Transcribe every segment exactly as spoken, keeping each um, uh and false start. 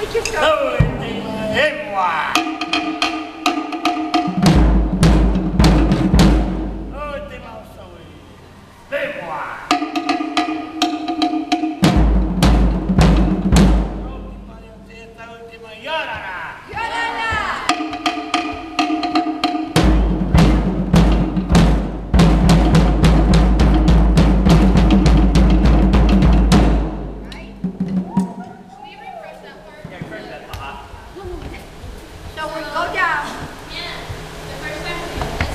Oi, te mea, e moa. Oi, te mea, o sauri. E moa. Oi, te mea, o te tau, te mea, ia ora ra. Ia ora ra. Right? Should we refresh that part? Yeah, refresh that, uh-huh. So we go down. Yeah. The first time we do this.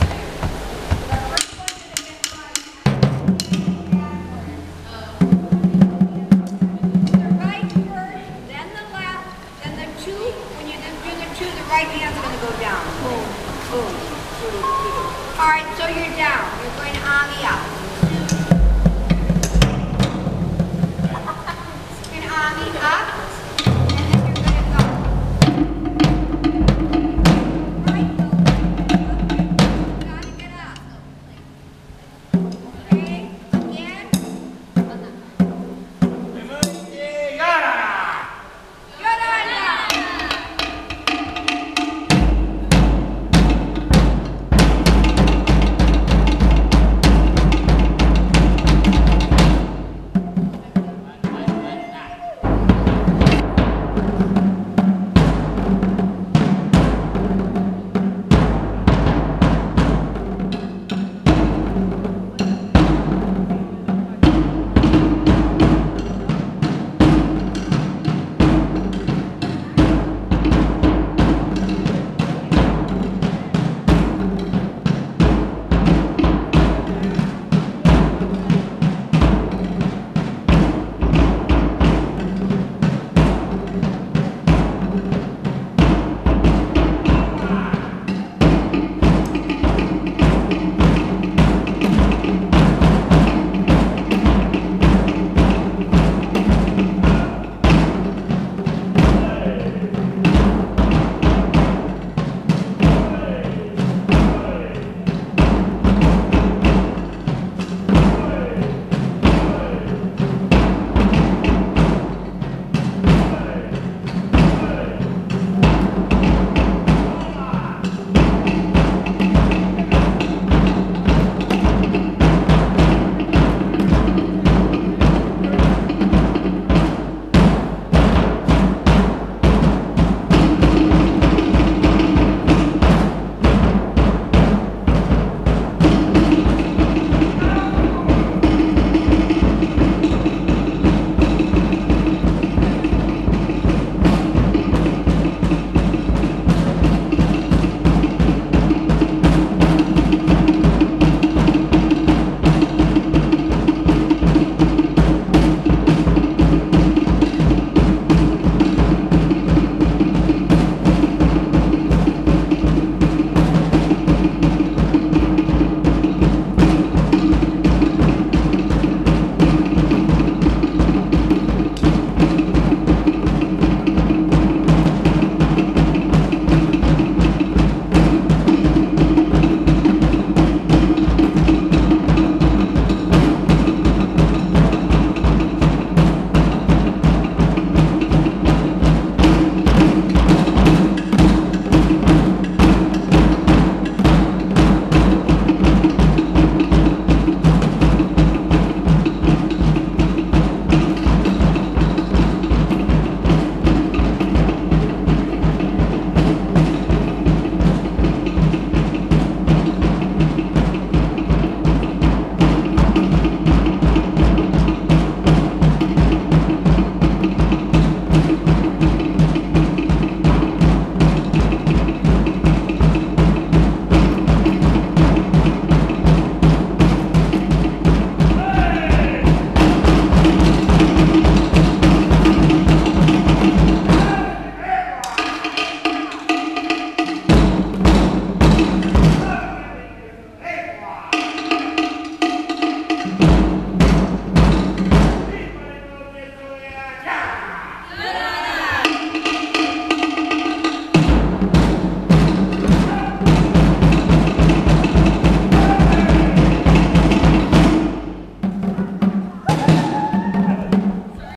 The first one to the fifth one. The right first, then the left, then the two. When you do the two, the right hand's gonna go down. Boom, boom, boom, boom. All right, so you're down. You're going to ʻāmiʻa.